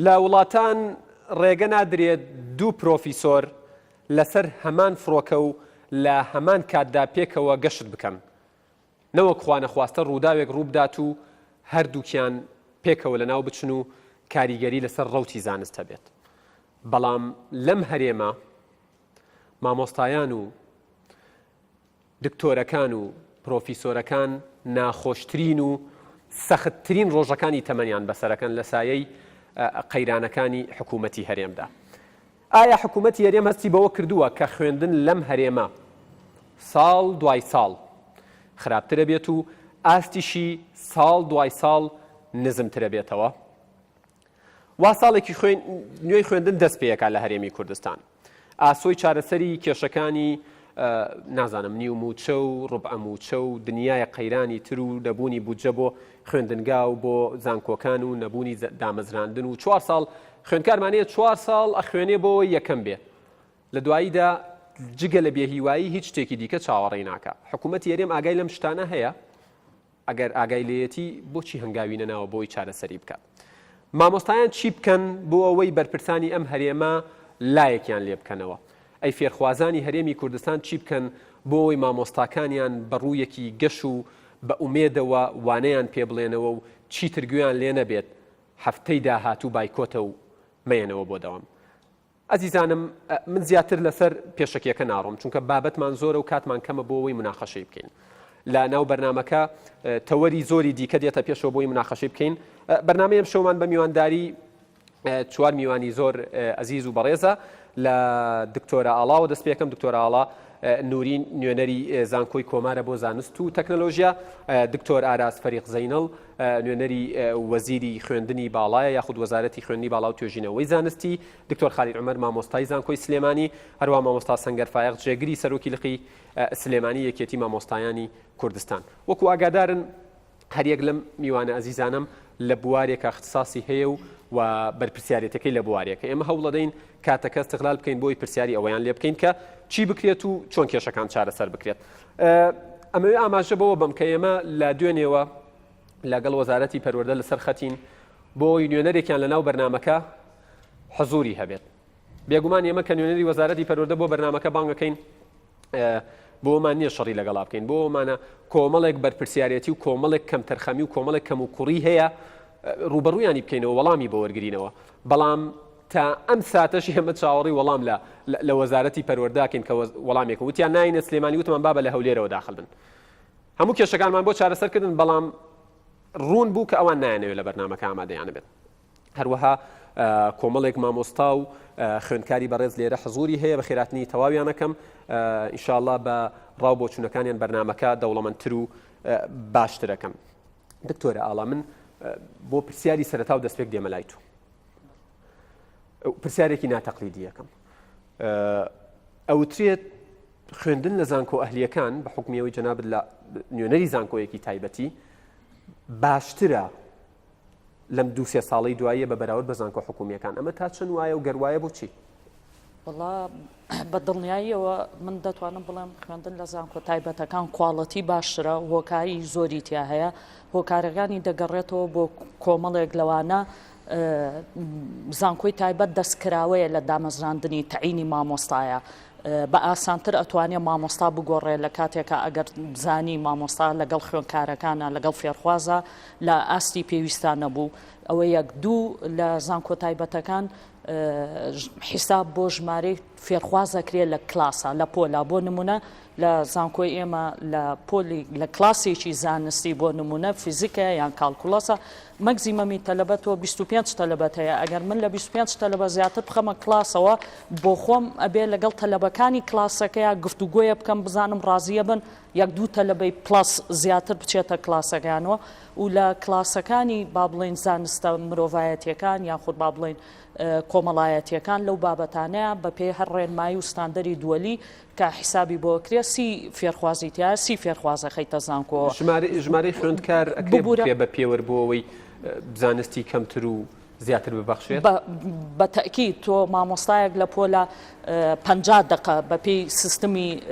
لە وڵاتان ڕێگە نادرێت دوو پرۆفیسۆر لەسەر هەمان فڕۆکە و لە هەمان کاتدا پێکەوە گەشت بکەن، نەوەک خوانەخواستە ڕووداوێک ڕووبدات و هەردووکیان پێکەوە لەناو بچن و کاریگەری لەسەر ڕەوتی زانست هەبێت. بەڵام لەم هەرێمە مامۆستایان و دکتۆرەکان و پرۆفیسۆرەکان ناخۆشترین و سەختترین ڕۆژەکانی تەمەنیان بەسەرەکەن لە سایەی قەیرانەکانی حکوومەتی هەرێمدا. ئایا حکوومەتی هەرێم هەستی بەوە کردووە کە خوێندن لەم هەرێمە ساڵ دوای ساڵ خراپترە بێت و ئاستیشی ساڵ دوای ساڵ نزمترە بێتەوە؟ وا ساڵێکی نوێی خوێندن دەست پێیەکا لە هەرێمی کوردستان. ئاسۆی چارەسەری کێشەکانی نازانم نیو موچە و ڕبع موچە و دنیای قەیرانی تر و نەبوونی بودجە بۆ خوێندنگا و بۆ زانکۆکان و نەبوونی دامەزراندن و چوار ساڵ خوێندکارمانەیە چوار ساڵ ئەخوێنێ بۆ یەکەم بێ لە دواییدا جگە لە بێهیوایی هیچ شتێکی دیکە چاوەڕێی ناکا حکوومەتی هەرێم ئاگای لەم شتانە هەیە ئەگەر ئاگای لێیەتی بۆچی هەنگاوی نەناوە بۆی چارەسەری بکات؟ مامۆستایان چی بکەن بۆ ئەوەی بەرپرسانی ئەم هەرێمە لایەکیان لێ بکەنەوە؟ ئەی فێرخوازانی هەرێمی کوردستان چی بکەن بۆ ئەوەی مامۆستاکانیان بە ڕوویەکی گەش و بە ئومێدەوە وانەیان پێ بڵێنەوە و چیتر گوێیان لێ نەبێت هەفتەی داهاتوو بایکۆتە و مەیەنەوە بۆ دەوام؟ ئەزیزانم من زیاتر لەسەر پێشەکیەکە ناڕۆم چونکە بابەتمان زۆرە و کاتمان کەمە بۆ ئەوەی مناقەشەی بکەین لە ناو بەرنمەکە تەوەری زۆری دیکە دێتە پێشەوە بۆی مناقەشەی بکەین بەرنامەی ئەم شەومان بە میوانداری چوار میوانی زۆر ئەزیز و بەڕێزە لە دکتۆرە ئاڵاوە دەست پێکەم دکتۆرە ئاڵا نورین نوێنەری زانکۆی کۆمارە بۆ زانست و تەکنەلۆژیا دکتۆر ئاراس فەریق زەینەڵ نوێنەری وەزیری خوێندنی باڵایە یاخود وەزارەتی خوێندنی باڵا و توێژینەوەی زانستی، دکتۆر خالید عومەر مامۆستای زانکۆی سلێمانی، هەروەها مامۆستا سەنگەر فایەق جێگری سەرۆکی لقی سلێمانی یەکێتی مامۆستایانی کوردستان. وەکو ئاگادارن هەریەک لەم میوانە ئەزیزانەم لە بوارێکا اختصاصی هەیە و و بەرپرسیارێتەکەی لە بوارێکە ئێمە هەوڵەدەین کاتەکە استغلال بکەین بۆی پرسیاری ئەوەیان لێ بکەین کە چی بکرێت و چۆن کێشەکان چارەسەر بکرێت. ئەمەوێ ئاماژە بەوە بەم کە ئێمە لە دوێنێوە لەگەڵ وەزارەتی پەروەردە لەسەر خەتین بۆ ئەوەی نوێنەرێکیان لەناو بەرنامەکە حزوری هەبێت. بێگومان ئێمە کە نوێنەری وەزارەتی پەروەردە بۆ بەرنامەکە بانگەکەین بۆمان نییە شەڕی لەگەڵا بکەین بۆمانە کۆمەڵێک بەرپرسیارەتی و کۆمەڵێک کەمتەرخەمی و کۆمەڵێک کەم و کوڕی هەیە ڕوبەڕویانی بکەینەوە وەڵامی بۆ وەرگرینەوە بەڵام تا ئەم ساتەش ئێمە چاوەڕێی وەڵام لە لە وەزارەتی پەروەردەکەین کە وەڵامێک وتیان ناینە سلێمانی وتمان بابە لە هەولێرەوە داخل بن هەموو کێشەکانمان بۆ چارەسەر کردن بەڵام ڕوون بوو کە ئەوان نایانەوێت لە بەرنامەکە ئامادەیانە بێت هەروەها کۆمەڵێک مامۆستا و خوێندکاری بەڕێز لێرە حزوری هەیە بە خێراتنی تەواویانەکەم ئینشاءاللە بە ڕاو بۆچوونەکانیان بەرنمەکە دەوڵەمەندتر و باشترەکەم دکتۆرە ئاڵا من بۆ پرسیاری سەرەتا و دەستپێک دێمە لای تۆ پرسیارێکی ناتەقلیدیەکەم ئەوترێت خوێندن لە زانکۆ ئەهلیەکان بە حکمیەوەی جەنابت لە نوێنەری زانکۆیەکی تایبەتی باشترە لەم دووسێ ساڵی دواییە بە بەراورد بە زانکۆ حکومیەکان ئەمە تا چەند وایە و گەروایە بۆچی؟ وەڵا بە دڵنیاییەوە من دەتوانم بڵێم خوێندن لە زانکۆ تایبەتەکان quality باشترە هۆکاری زۆری تیا هەیە هۆکارەکانی دەگەڕێتەوە بۆ کۆمەڵێک لەوانە زانکۆی تایبەت دەستکراوەیە لە دامەزراندنی تەعینی مامۆستایە بە ئاسانتر ئەتوانێ مامۆستا بگۆڕێ لە کاتێکا ئەگەر زانی مامۆستا لەگەڵ خوێنکارەکانە لەگەڵ فێرخوازە لە ئاستی پێویستان نەبوو ئەوە یەک دوو لە زانکۆ تایبەتەکان حیساب بۆ ژمارەی فێرخواز ئەکرێت لە کلاسا لە پۆلا بۆ نمونە لە زانکۆی ئێمە لە پۆلی لە کلاسێکی زانستی بۆ نمونە فیزیکە یان calculus ە maximum ی تەلەبە تۆ 25 تەلەبەت هەیە ئەگەر من لە 25 تەلەبە زیاتر بخەمە کلاسەوە بۆ خۆم ئەبێ لەگەڵ تەلەبەکانی کلاسەکەیا گفتوگۆیە بکەم بزانم ڕازیە بن یەک دوو تەلەبەی plus زیاتر بچێتە کلاسەکانەوە و لە کلاسەکانی با بڵێین زانستە مرۆڤایەتیەکان یاخود با بڵێین کۆمەڵایەتیەکان لەو بابەتانەیە بە پێی هەر ڕێنمایی و ستاندەری دووەلی کە حیسابی بۆ کرێ سی فێرخوازی تیا سی فێرخوازە خەیتە زانکۆوە. ژمارەی ژمارەی خوێندکار ئەکرێ ببورە. بکرێ بە پێوەر بۆ ئەوەی زانستی کەمتر و. زیاتر ببەخشێت؟ بە تەئکید تۆ مامۆستایەک لە پۆلە 50 دەقە بە پێی سیستمی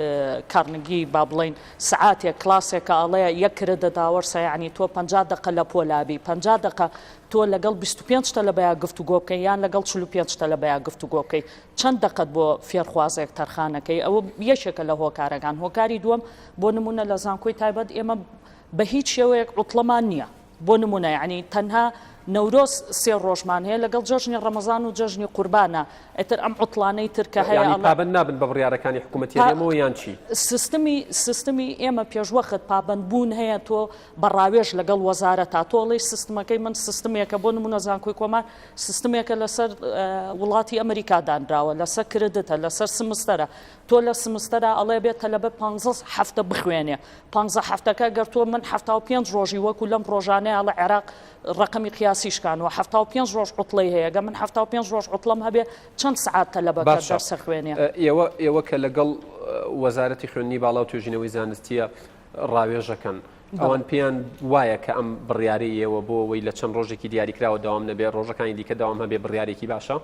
کارنگی با بڵێین سەعاتێک کلاسێکە ئەڵێ یەک credit hours ە یەعنی تۆ 50 دەقە لە پۆلا بی 50 دەقە تۆ لەگەڵ 25 تەلەبەیا گفتوگۆ بکەی یان لەگەڵ 45 تەلەبەیا گفتوگۆ بکەی چەند دەقەت بۆ فێرخوازێک تەرخانەکەی ئەوە یەکێکە لە هۆکارەکان هۆکاری دووەم بۆ نمونە لە زانکۆی تایبەت ئێمە بە هیچ شێوەیەک عوتڵەمان نییە بۆ نمونە یانی تەنها نەورۆز سێ ڕۆژمان هەیە لەگەڵ جەژنی ڕەمەزان و جەژنی قوربانە ئیتر ئەم عوتڵانەی تر کە هەیە یانی پابەند نابن بە بڕیارەکانی حکوومەتی هەرێمەوە یان چی؟ سیستمی سیستمی ئێمە پێشوەخت پابەندبوون هەیە تۆ بە ڕاوێژ لەگەڵ وەزارەتا تۆ ئەڵێی سیستمەکەی من سیستمێکە بۆ نمونە زانکۆی کۆمار سیستمێکە لەسەر وڵاتی ئەمریکا دانراوە لەسەر credit ە لەسەر سمستەرە تۆ لە سمستەرا ئەڵێ بێ تەلەبە پانزە هەفتە بخوێنێ پانزە هەفتەکە گەر تۆ من 75 ڕۆژی وەکو لەم ڕۆژانەیە ئەڵێ عێراق ڕقمی قیاسی شکانوە 75 ڕۆژ عوتڵەی هەیە گە من 75 ڕۆژ عوتڵەم هەبێ چەند سعات تەلەبەکە باشە دەرسە خوێنێ؟ ئێوە ئێوە کە لەگەڵ وەزارەتی خوێندنی باڵا و توێژینەوەی زانستیە ڕاوێژەکەن ئەوان پێیان وایە کە ئەم بڕیارەی ئێوە بۆ ئەوەی لە چەند ڕۆژێکی دیاریکراوە دەوام نەبێ ڕۆژەکانی دیکە دەوام هەبێ بڕیارێکی باشە؟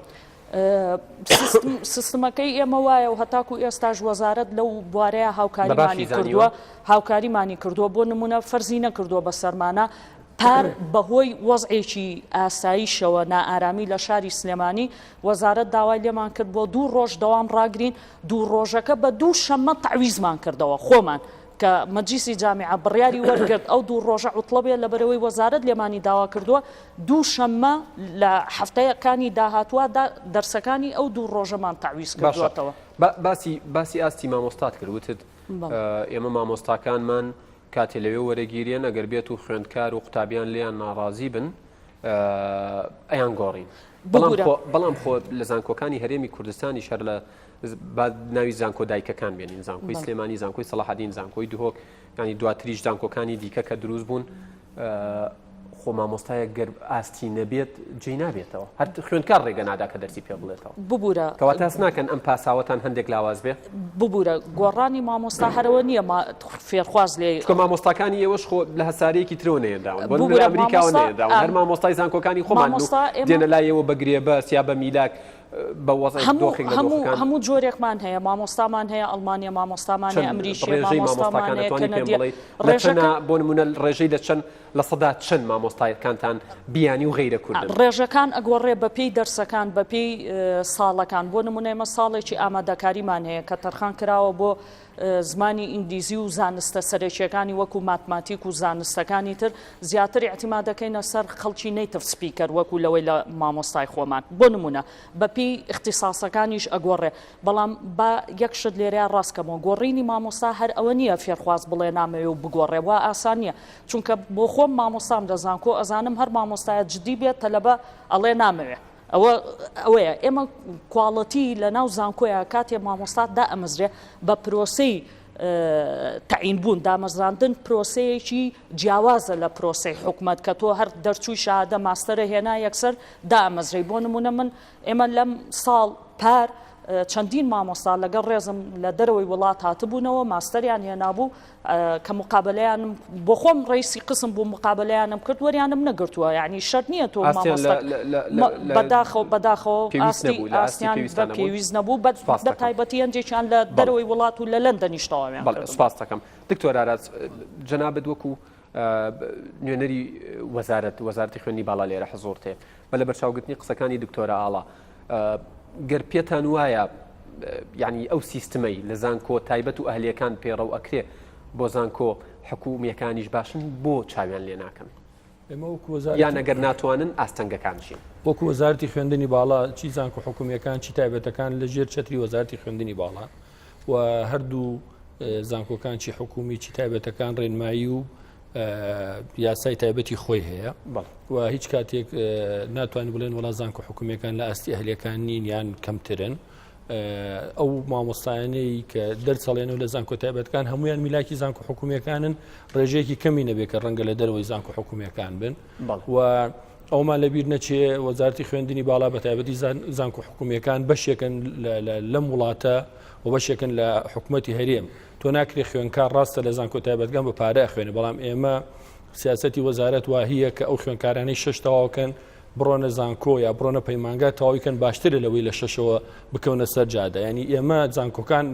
سیستمەکەی ئێمە وایە و هەتاکو ئێستاش وەزارەت لەو بوارەیە هاوکاریمانی کردووە هاوکاریمانی کردووە بۆ نمونە فەرزی نەکردووە بە سەرمانە پار بەهۆی وەزعێکی ئاساییشەوە نائارامی لە شاری سلێمانی وەزارەت داوای لێمان کرد بۆ دوو ڕۆژ دەوام ڕاگرین دوو ڕۆژەکە بە دوو شەممە تەعویزمان کردەوە خۆمان کە مەجلیسی جامیعە بڕیاری وەرگرت ئەو دوو ڕۆژە عوتڵە بێت لەبەرئەوەی وەزارەت لێمانی داوا کردووە دوو شەممە لە هەفتەکانی داهاتووە دا دەرسەکانی ئەو دوو ڕۆژەمان تەعویز باشە کردووەتەوە. باسی باسی ئاستی مامۆستات کرد وتت ئێمە مامۆستاکانمان کاتێ لەوێ وەرەگیرێن ئەگەر بێت و خوێندکار و قوتابیان لێیان ناڕازی بن ئەیان گۆڕین بەڵام خۆ بەڵام خۆ لە زانکۆکانی هەرێمی کوردستانی شەر لە با ناوی زانکۆ دایکەکان بێنین زانکۆی سلێمانی زانکۆی سەڵاحەدین زانکۆی دهۆک ینی دواتریش زانکۆکانی دیکە کە دروست بوون خۆ مامۆستایەک گەر ئاستی نەبێت جێی نابێتەوە هەر خوێندکار ڕێگە نادا کە دەرسی پێ بڵێتەوە ببوورە کەواتە هەست ناکەن ئەم پاساوەتان هەندێک لاواز بێ ببوورە گۆڕانی مامۆستا هەرەوە نییە فێرخواز لێ چونکە مامۆستاکانی ئێوەش خۆ لە هەسارەیەکی ترەوە نەیەنراون بۆ نموونە لە ئەمریکاوە نەیەنراون هەر مامۆستای زانکۆکانی خۆمان دێنە لای ئێوە بە گرێبەست یا بە میلاک بە وەزعێک دۆخێک لە دۆخەکان. هەموو جۆرێکمان هەیە مامۆستامان هەیە ئەڵمانیە مامۆستامان هەیە ئەمریکیە ڕێژەی مامۆستامان مامۆستاکان هەیە ئەتوانی پێم کەنەدیە بڵێی لە ڕێژەکە چەنە بۆ نموونە ڕێژەی لە چەند چەند مامۆستایەکانتان بیانی و غەیرە کوردن؟ ڕێژەکان ئەگۆڕێ بە پێی دەرسەکان بە پێی ساڵەکان بۆ نموونە ئێمە ساڵێکی ئامادەکاریمان هەیە کە تەرخان کراوە بۆ زمانی ئینگلیزی و زانستە سەرەکییەکانی وەکو ماتماتیک و زانستەکانی تر زیاتر ئیعتیماد دەکەینە سەر خەڵکی native speaker وەکو لەوەی لە مامۆستای خۆمان بۆ نمونە بە پێی ئیختیساسەکانیش ئەگۆڕێ بەڵام با یەک شت لێرەیا ڕاست کەمەوە گۆڕینی مامۆستا هەر ئەوە نییە فێرخواز بڵێ نامەوێ و بگۆڕێ وا ئاسان نییە چونکە بۆ خۆم مامۆستام لە زانکۆ ئەزانم هەر مامۆستایە جدی بێت تەلەبە ئەڵێ نامەوێ ئەوە ئەوەیە ئێمە quality لە ناو زانکۆیە کاتێ مامۆستا دائەمەزرێ بە پرۆسەی تەعین بوون دامەزراندن پرۆسەیەکی جیاوازە لە پرۆسەی حکومەت کە تۆ هەر دەرچووی شەهادە ماستەرە هێنا یەکسەر دامەزرێی بۆ نمونە من ئێمە لەم ساڵ پار چەندین مامۆستا لەگەڵ ڕێزم لە دەرەوەی وڵات هاتبوونەوە ماستەریان هێنابوو کە مقابەلەیانم بۆ خۆم ڕئیسی قسم بوو مقابەلەیانم کرد وەریانم نەگرتووە یعنی شەرت نییە تۆ مامۆستا بەداخەوە بەداخەوە ئاستی ئاستیان بە پێویست نەبوو بە تایبەتی هەندێکیان لە دەرەوەی وڵات و لە لەندەنیش تەواویان بەڵێ سوپاس دەکەم دکتۆر ئاراس جەنابت وەکو نوێنەری وەزارەت وەزارەتی خوێندنی باڵا لێرە حزوڕت هەیە بە لەبەرچاوگرتنی قسەکانی دکتۆرە ئاڵا گەر پێتان وایە یعنی ئەو سیستمەی لە زانکۆ تایبەت و ئەهلیەکان پەیڕەو ئەکرێ بۆ زانکۆ حکومیەکانیش باشن بۆ چاویان لێ ناکەن یان ئەگەر ناتوانن ئاستەنگەکان چین؟ وەکو وەزارەتی خوێندنی باڵا چی زانکۆ حکومیەکان چی تایبەتەکان لە ژێر چەتری وەزارەتی خوێندنی باڵان و هەردوو زانکۆکان چی حکومی چی تایبەتەکان ڕێنمایی و یاسای تایبەتی خۆی هەیە و هیچ کاتێک ناتوانین بڵێن وڵا زانکۆ حکومیەکان لە ئاستی ئەهلیەکان نین یان کەمترن ئەو مامۆستایانەی کە دەرچەڵێن و لە زانکۆ تایبەتەکان هەمویان میلاکی زانکۆ حکومیەکانن ڕێژەیەکی کەمی نەبێت کە ڕەنگە لە دەرەوەی زانکۆ حکومیەکان بن و ئەومان لەبیر نەچێ وەزارتی خوێندنی باڵا بە تایبەتی زانکۆ حکومیەکان بەشێکن لەم وڵاتە و بەشێکن لە حکوومەتی هەرێم تۆ ناکرێ خوێنکار ڕاستە لە زانکۆ تایبەتگان بە پارە خوێنە بەڵام ئێمە سیاستی وەزارەت واهیە کە ئەو خوێنکارانەی شش تەواوکەن. بڕۆنە زانکۆ یا بڕۆنە پەیمانگا تەواوی کەن باشترە لەوەی لە شەشەوە بکەونە سەر جادە ینی ئێمە زانکۆکان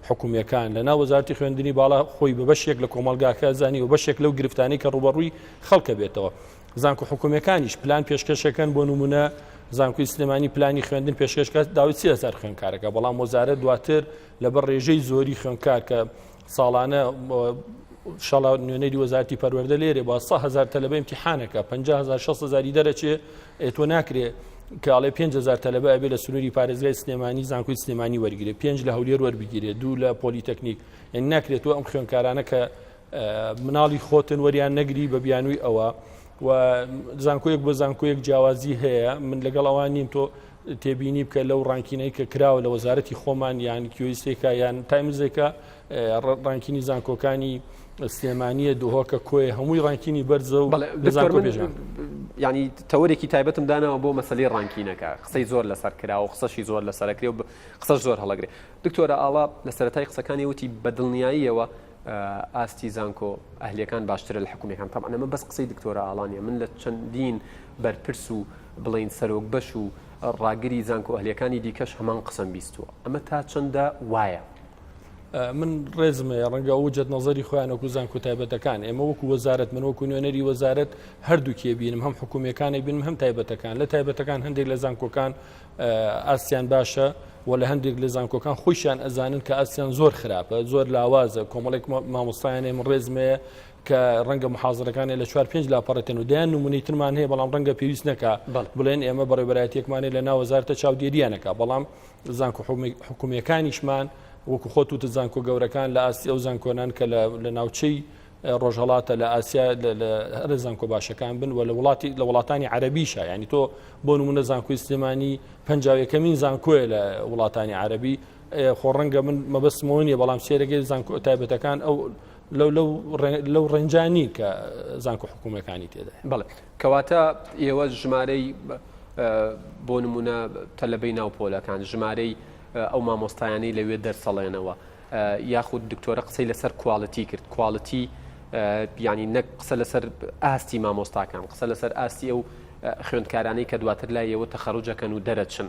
حکومیەکان لە ناو وەزارتی خوێندنی باڵا خۆی بە بەشێک لە کۆمەلگاکە زانی و بەشێک لەو گرفتانی کە ڕوبەڕووی خەڵکە بێتەوە زانکۆ حکومیەکانیش پلان پێشکەشەکەن بۆ نمونە زانکۆی سلێمانی پلانی خوێندن پێشکەشکە داوای 3000 خوێندکارەکە بەڵام وەزارەت دواتر لەبەر ڕێژەی زۆری خوێندکار کە ساڵانە شەڵا نوێنەری وەزارتی پەروەردە لێرێ با 100 هزار تەلەبە امتحانەکە 50 هزار 6 هزاری دەرەچێ تۆ ناکرێ کاڵێ 5هزار تەلەبە ئەبێ لە سنووری پارێزگای سلێمانی زانکۆی سلێمانی وەرگێ پێنج لە هەولێر وەربگیرێ دوو لە پۆلیتەکنیک یعنی ناکرێت تۆ ئەم خوێنکارانە کە مناڵی خۆتن وەریان نەگری بە بیانووی ئەوە و زانکۆیەک بۆ زانکۆیەک جیاوازی هەیە من لەگەڵ ئەوان نیم تۆ تێبینی بکە لەو ranking ەی کە کراوە لە وەزارەتی خۆمان یان QS ێکە یان تایمزێکە ranking ی زانکۆکانی سلێمانیە دهۆکە کۆیە هەمووی ranking ی بەرزە و ینی تەوەرێکی تایبەتم داناوە بۆ مەسلەی ranking ەکە قسەی زۆر لەسەر کراوە قسەشی زۆر لەسەرەکرێ و قسەش زۆر هەڵەگرێ دکتۆرە ئاڵا لە سەرەتای قسەکانی وتی بە دڵنیاییەوە ئاستی زانکۆ ئەهلیەکان باشترە لە حکومیەکان تەبعەن ئەمە بەس قسەی دکتۆرە ئاڵا نیە من لە چەندین بەرپرس و بڵێین سەرۆک بەش و ڕاگری زانکۆ ئەهلیەکانی دیکەش هەمان قسەم بیستووە ئەمە تا چەندە وایە؟ من ڕێزم هەیە ڕەنگە ئەو وجهەت نەزەری خۆیان وەکو زانکۆ تایبەتەکان ئێمە وەکو وەزارەت من وەکو نوێنەری وەزارەت هەردووکێ بینم هەم حکومیەکانی بینم هەم تایبەتەکان لە تایبەتەکان هەندێک لە زانکۆکان ئاستیان باشە و لە هەندێک لە زانکۆکان خۆشیان ئەزانن کە ئاستیان زۆر خراپە زۆر لاوازە کۆمەڵێک مامۆستایان من ڕێزمەیە کە ڕەنگە محازرەکانی لە چوار پێنج لاپەڕێتن و دەیان نمونەی ترمان هەیە بەڵام ڕەنگە پێویست نەکا بڵێن ئێمە بەڕێوەبەرایەتیەکمانێ لە ناوەزارتە چاودێریانەکە بەڵام زانکۆ حکومیەکانیشمان وەکو خۆت وتت زانکۆ گەورەکان لە ئاستی ئەو زانکۆنان کە لە ناوچەی ڕۆژهەڵاتە لە ئاسیا لە هەرە زانکۆ باشەکان بن و لە وڵاتی لە وڵاتانی عەربیشە ینی تۆ بۆ نمونە زانکۆی سلێمانی پەنجاویەکەمین زانکۆیە لە وڵاتانی عەربی خۆ ڕەنگە من مەبەستمەوە نییە بەڵام سێرەگەی زانکۆ تایبەتەکان ئەو لەو لەو لەو ڕێنجانی کە زانکۆ حکوومەکانی تێدا بەڵێ کەواتە ئێوە ژمارەی بۆ نمونە تەلەبەی ناو پۆلەکان ژمارەی ئەو مامۆستایانەی لەوێ دەرسەڵێنەوە یاخود دکتۆرە قسەی لەسەر quality کرد quality یانی نەک قسە لەسەر ئاستی مامۆستاکان قسە لەسەر ئاستی ئەو خوێندکارانەی کە دواتر لای ئێوە تەخەروجەکەن و دەرەچن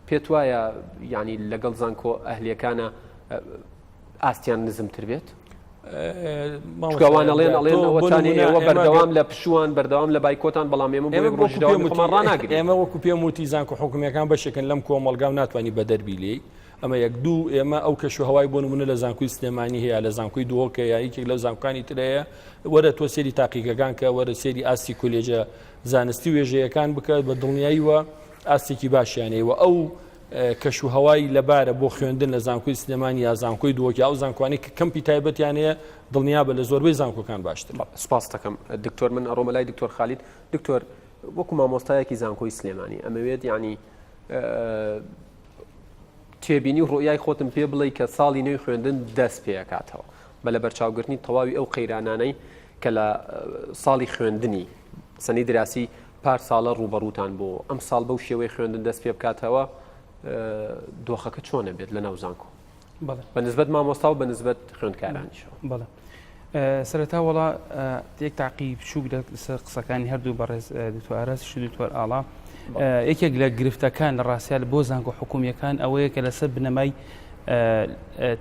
پێت وایە ینی لەگەڵ زانکۆ ئەهلیەکانە ئاستیان نزمتر بێت؟ ئەوان ئەڵێن ئەوەتانی ئێوە بەردەوام لە پشووان بەردەوام لە بایکۆتان بەڵام ئێمە بۆ یەک ڕۆژ دەوامی خۆمان ڕاناگرین. ئێمە وەکو پێم وتی زانکۆ حکومیەکان بەشێکن لەم کۆمەڵگا و ناتوانانی بەدەربی لێی ئەمە یەک دوو ئێمە ئەو کەش و هەوای بۆ نمونە لە زانکۆی سلێمانی هەیە لە زانکۆی دهۆک هەیە یەکێک لەو زانکۆکانی تر هەیە وەرە تۆ سێری تاقیگەکان کە وەرە سێری ئاستی کولێجە زانستی وێژەیەکان بکە بە دڵنیاییوە ئاستێکی باشیان هەیە و ئەو کەش و هەوای لەبارە بۆ خوێندن لە زانکۆی سلێمانی یا زانکۆی دهۆک یا ئەو زانکۆانەی کە کەمپی تایبەتیان هەیە دڵنیابە لە زۆربەی زانکۆکان باشتر. سپاست دەکەم دکتۆر من ئەڕۆمە لای دکتۆر خالید دکتۆر وەکو مامۆستایەکی زانکۆی سلێمانی ئەمەوێت یعنی تێبینی و ڕۆیای خۆتم پێ بڵێ کە ساڵی نوێی خوێندن دەست پێکاتەوە بە لە بەرچاوگرتنی تەواوی ئەو قەیرانانەی کە لە ساڵی خوێندنی سەنی دراسی پار ساڵە ڕووبەڕووتان بۆ ئەم ساڵ بەو شێوەی خوێندن دەست پێ بکاتەوە دۆخەکە چۆنە بێت لە ناو زانکۆ بە نسبەت مامۆستا و بە نسبەت خوێندکارانیشەوە؟ بەڵێ سەرەتا وەڵا یەک تاقی بچووک لەسەر قسەکانی هەردوو بەڕێز دکتۆر ئاراس و دکتۆر ئاڵا یەکێک لە گرفتەکان لە ڕاستیا بۆ زانکۆ حکومیەکان ئەوەیە کە لەسەر بنەمای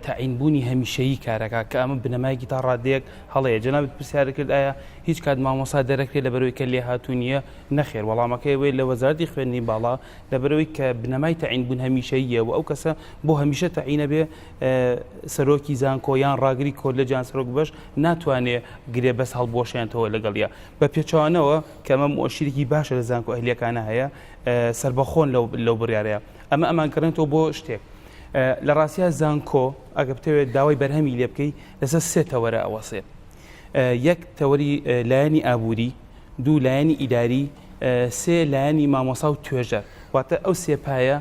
تەعینبوونی هەمیشەیی کارەکە کە ئەمە بنەمایەکی تا ڕادەیەک هەڵەیە جەنابت پرسیار کرد ئایا هیچ کات مامۆسا دەرەکرێت لەبەرەوەی کە لێهاتوو نییە نەخێر وەڵامەکەی ئەوەیە لە وەزارەتی خوێندنی باڵا لەبەرەوەی کە بنەمای تەعین بوون هەمیشەییە و ئەو کەسە بۆ هەمیشە تەعینە بێ سەرۆکی زانکۆ یان ڕاگری کۆلێج یان سەرۆک بەش ناتوانێ گرێبەست هەڵبوەشێنێتەوە لەگەڵیا بە پێچەوانەوە کە ئەمە مؤشرێکی باشە لە زانکۆ ئەهلیەکانە هەیە سەربەخۆن لەو بڕیارەیە ئەمە ئەمانگەڕێنێتەوە بۆ شتێک لە ڕاستیا زانکۆ ئەگە بتەوێت داوای بەرهەمی لێ بکەی لەسەر سێ تەوەرە ئەوەسێ یەک تەوەری لایەنی ئابووری دوو لایەنی ئیداری سێ لایەنی مامۆسا و توێژەر واتە ئەو سێ پایە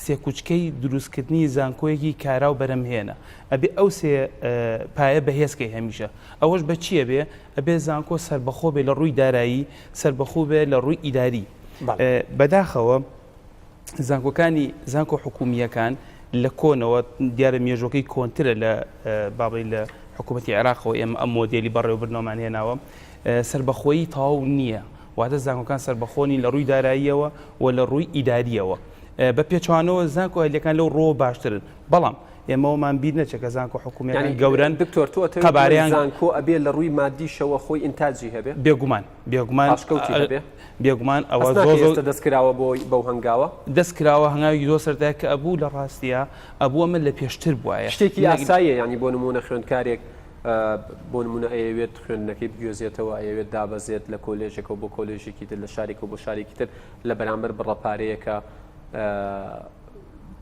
سێکوچکەی دروستکردنی زانکۆیەکی کارا و بەرهەمهێنە ئەبێ ئەو سێ پایە بەهێزکەی هەمیشە ئەوەش بە چییە بێ ئەبێ زانکۆ سەربەخۆ بێ لە ڕووی دارایی سەربەخۆ بێ لە ڕووی ئیداری بەداخەوە زانکۆکانی زانکۆ حکومییەکان لە کۆنەوە دیارە مێژوەکەی کۆنترە لە بابی لە حکوومەتتی عێراقەوە ئێمە ئەم مۆدێلی بەڕێوەبردنەوەمان هێناوە سربەخۆیی تەواو نییە. واتە زانکۆکان سەربەخۆ نین لە ڕووی داراییەوە و لە ڕووی ئیدارییەوە. بە پێچەوانەوە زانکۆ ئەهلیەکان لەو ڕووەوە باشترن. بەڵام ئێمەوەمان بیر نەچێت کە زانکۆ حکومییەکان یانی گەورەن، دکتۆر تۆ ئەتەوێت بڵێی قەبارەیان زانکۆ ئەبێ لە ڕووی مادیشەوە خۆی ئینتاجی هەبێ؟ بێگومان، بێگومان، پاشکەوتی هەبێ؟ بێگومان ئەوە هەست زۆر ناکەی زۆر ئێستە دەست کراوە بۆی بەو هەنگاوە؟ دەست کراوە، هەنگاوێکی زۆر سەرەتایە کە ئەبوو لە ڕاستیا ئەبوو ئەمە لە پێشتر بوایە. شتێکی نەک ئاساییە یانی بۆ نموونە خوێندکارێک بۆ نموونە ئەیەوێت خوێندنەکەی بگوێزێتەوە، ئەیەوێت دابەزێت لە کۆلێژێکەوە بۆ کۆلێژێکی تر، لە شارێکەوە بۆ شارێکی تر، لە بەرامبەر بڕە پارەیەکە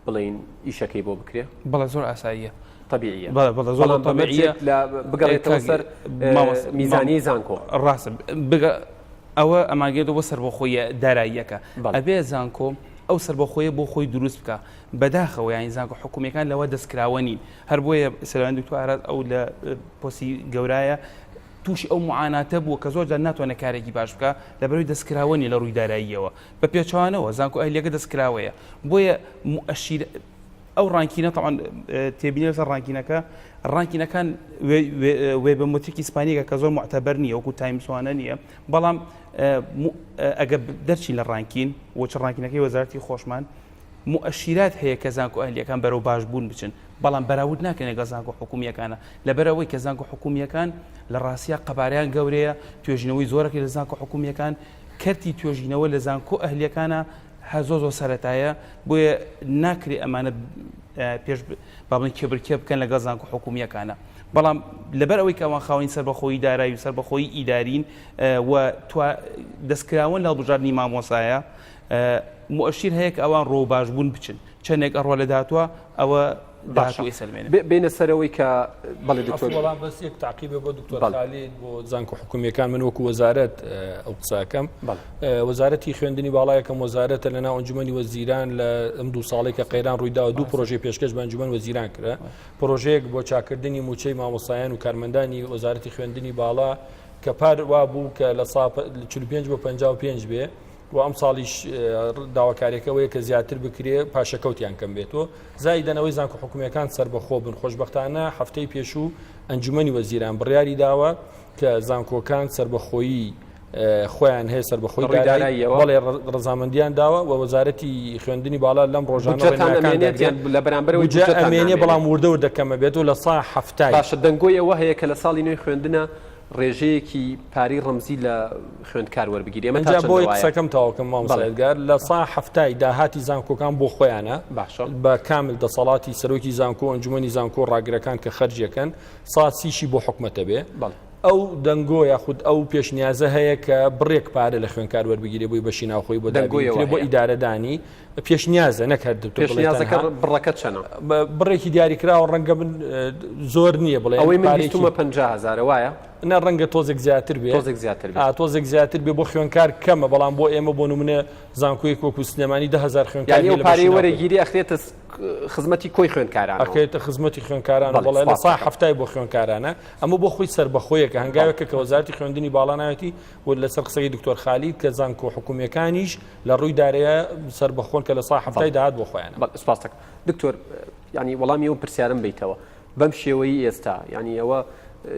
بڵێین ئیشەکەی بۆ بکرێ؟ بەڵێ زۆر ئاساییە. تەبیعیە. بەڵێ بەڵێ زۆر بەڵام بە تەبیعیە. مەرجێک لە بگەڕێتەوە سەر میزانیەی زانکۆ. ڕاستە بگە ئەوە ئەمانگێتەوە بۆ سەربەخۆیە داراییەکە. ئەبێ زانکۆ ئەو سەربەخۆیە بۆ خۆی دروست بکا. بەداخەوە یانی زانکۆ حکومیەکان لەوە دەستکراوە نین. هەر بۆیە سەروان دکتۆر ئاراس ئەو لە پۆستی گەورایە تووشی ئەو معاناتە بووە کە زۆر جار ناتوانێت کارێکی باش بکا لەبەرەوەی دەستکراوە نیە لە ڕووی داراییەوە. بە پێچەوانەوە زانکۆ ئەهلیەکە دەستکراوەیە. بۆیە موئەشیر ئەو ranking ە تەبعەن تێبینی لەسەر ranking ەکە ranking ەکان webometric ئیسپانیەکە کە زۆر معتەبەر نییە وەکو تایمسوانە نییە بەڵام ئەگە دەرچین لە ranking وچ ranking ەکەی وەزارەتی خۆشمان موئەشیرات هەیە کە زانکۆ ئەهلیەکان بەرەو باش بوون بچن بەڵام بەراورد ناکەن لەگەڵ زانکۆ حکومیەکانە لەبەرەوەی کە زانکۆ حکومیەکان لە ڕاستیا قەبارەیان گەورەیە توێژینەوەی زۆرەکەی لە زانکۆ حکومیەکان کەرتی توێژینەوە لە زانکۆ ئەهلیەکانە هەر زۆر زۆر سەرەتایە بۆیە ناکرێ ئەمانە پێش با بڵێین کێبرکێ بکەن لەگەڵ زانکۆ حکومییەکانە بەڵام لەبەر ئەوەی کە ئەوان خاوەنی سەربەخۆیی دارایی و سەربەخۆیی ئیدارین و دەستکراون لە هەڵبژاردنی مامۆسایە مؤشیر هەیە کە ئەوان ڕۆ باش بوون بچن چەندێک ئەڕوا لە داهاتوە ئەوە باشە بێنە سەرەوەی کە بەڵێ دکتۆر وەڵام بەس یەک تاقیبە بۆ دکتۆر خالید بۆ زانکۆ حکومیەکان من وەکو وەزارەت ئەو قساکەم وەزارەتی خوێندنی باڵا یەکەم وەزارەتە لە ناو ئەنجومەنی وەزیران لە ئەم دوو ساڵێک کە قەیران ڕوویداوە دوو پرۆژەی پێشکەش بە ئەنجومەن وەزیران کرا پرۆژەیەک بۆ چاکردنی موچەی مامۆستایان و کارمەندانی وەزارەتی خوێندنی باڵا کە پار وا بوو کە لە 45 بۆ 55 بێ و ئەم ساڵیش داواکاریەکە ئەوەیە کە زیاتر بکرێ پاشەکەوتیان کەم بێتەوە زایدەن ئەوەی زانکۆ حکومیەکان سەربەخۆ بن خۆشبەختانە هەفتەی پێشوو ئەنجومەنی وەزیران بڕیاری داوە کە زانکۆکان سەربەخۆیی خۆیان هەیە سەربەخۆی داراییەوە بەڵێ ڕەزامەندیان داوە و وەزارەتی خوێندنی باڵا لەم ڕۆژانە لە بەرامبەر ئەمێنێ بەڵام وردە وردە کەمە بێت و لە سا هەفتای باشە دەنگۆی ئەوە هەیە کە لە ساڵی نوێی خوێندنە ڕێژەیەکی پارەی ڕەمزی لە خوێندکار وەربگیری ئەمە تا ئینجا چەندە بۆی وایە؟ قسەکەم تەواوکەم مامۆستا بەڵێ. ئێدگار لە سا حەفتای داهاتی زانکۆکان بۆ خۆیانە باشە. بە کامل دەسەڵاتی سەرۆکی زانکۆ و ئەنجومەنی زانکۆ و ڕاگرەکان کە خەرجیەکەن سا سیشی بۆ حکومەتە بێ بەڵێ. ئەو دەنگۆ یاخود ئەو پێشنیازە هەیە کە بڕێک پارە لە خوێندکار وەربگیرێ بۆی بەشی ناوخۆی بۆ دەنگۆی دابینکرێ ئەوە بۆ هەیە. ئیدارەدانی پێشنیازە نەک هەر دکتۆر بڵێ پێشنیازەکە تەنها. بڕەکە چەنە؟ بڕێکی دیاریکراوە ڕەنگە من زۆر نییە بڵێ ئەوەی من پارێکی بیستومە 50 هەزارە وایە؟ نا ڕەنگە تۆزێک زیاتر بێ تۆزێک زیاتر بێ. ئا تۆزێک زیاتر بێ بۆ خوێندکار کەمە بەڵام بۆ ئێمە بۆ نمونە زانکۆیەک وەکو سلێمانی 10000 خوێندکار یانی هەیە ئەو لە بەشی پارەی ناوخۆی. وەرەگیری ئەخرێتە خزمەتی کۆی خوێندکارانەوە. ئەکەوێتە خزمەتی خوێندکارانەوە بەڵێ بەڵێ لە سپاس سا دەکەم. حەفتای بۆ خوێندکارانە ئەمە بۆ خۆی سەربەخۆیەکە بەڵێ. هەنگاوێکە کە وەزارەتی خوێندنی باڵا ناوێتی و لەسەر قسەی دکتۆر خالید کە زانکۆ حکومییەکانیش لە ڕووی دارەیە سەربەخۆن کە لە سا حەفتای بەڵێ داهات بۆ خۆیانە. بەڵێ سپاس دەکەم. دکتۆر یانی وەڵامی ئەو پرسیارەم بەیتەوە. بەم شێوەیی ئێستا یانی ئەوە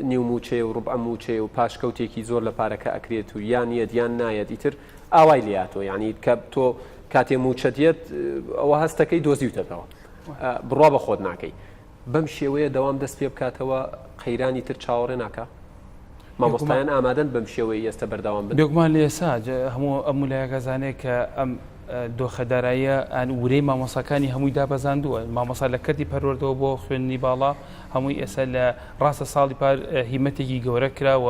نیو مووچەیە و ڕوبعە مووچەیە و پاشکەوتێکی زۆر لە پارەکە ئەکرێت و یان یەت یان نایەت ئیتر ئاوای لێهاتووە یانی کە تۆ کاتێ مووچەت یەت ئەوە هەستەکەی دۆزیوتەتەوە بڕوا بە خۆت ناکەی بەم شێوەیە دەوام دەست پێ بکاتەوە قەیرانی تر چاوەڕێ ناکا مامۆستایان ئامادەن بەم شێوەی ئێستا بەردەوام بن؟ بێگومان لە ئێستا هەموو ئەم لایەکە زانێت کە ئەم دۆخە داراییە ورەی مامۆستاکانی هەمووی دابەزاندووە، مامۆستا لە کەرتی پەروەردەوە بۆ خوێندنی باڵا هەمووی ئێستا لە ڕاستە ساڵی پار هیمەتێکی گەورە کرا و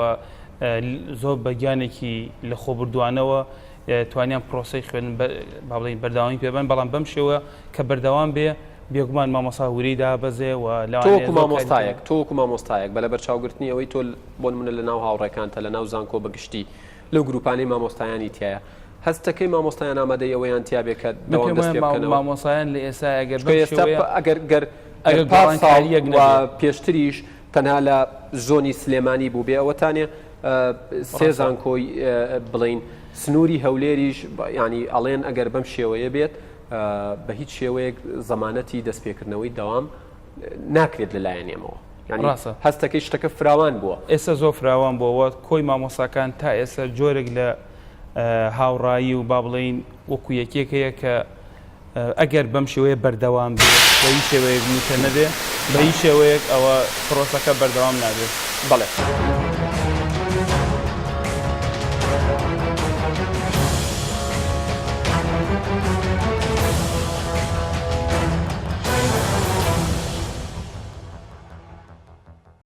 زۆر بە گیانێکی لە خۆبردووانەوە توانیان پرۆسەی خوێندن با بڵێین بەردەوامی پێبەن، بەڵام بەم شێوە کە بەردەوام بێ بێگومان مامۆستا ورەی دابەزێ و تۆ لەوانەیە وەکو زۆر کاری مامۆستایەک تۆ وەکو مامۆستایەک بە لەبەرچاوگرتنی ئەوەی تۆ بۆ نمونە لە ناو هاوڕێکانتە لە ناو زانکۆ بە گشتی لەو گروپانەی مامۆستایانی تیایە هەستەکەی مامۆستایان ئامادەی ئەوەیان تیا بێ کە من دەوام پێم دەست وایە پێ بکەنەوە؟ مامۆستایان لە ئێستا ئەگەر چونکە بەم ئێستا شێوەیە ئەگەر گەر ئەگەر گەر پار ساڵ گۆڕانکارییەک و نەبێ. پێشتریش تەنها لە زۆنی سلێمانی بوو بێ ئەوەتانێ سێ ڕاستە. زانکۆی بڵین سنووری هەولێریش ینی ئەڵێن ئەگەر بەم شێوەیە بێت بە هیچ شێوەیەک زەمانەتی دەستپێکردنەوەی دەوام ناکرێت لەلایەن ئێمەوە. یانی ڕاستە. هەستەکەی شتەکە فراوان بووە. ئێستا زۆر فراوان بووە و کۆی مامۆستاکان تا ئێستا جۆرێک لە. هاوڕایی و با بڵێین وەکو یەکێک هەیە کە ئەگەر بەم شێوەیە بەردەوام بێ بە هیچ شێوەیەک مووچە نەبێ بە هیچ شێوەیەک ئەوە پرۆسەکە بەردەوام نابێت. بەڵێ.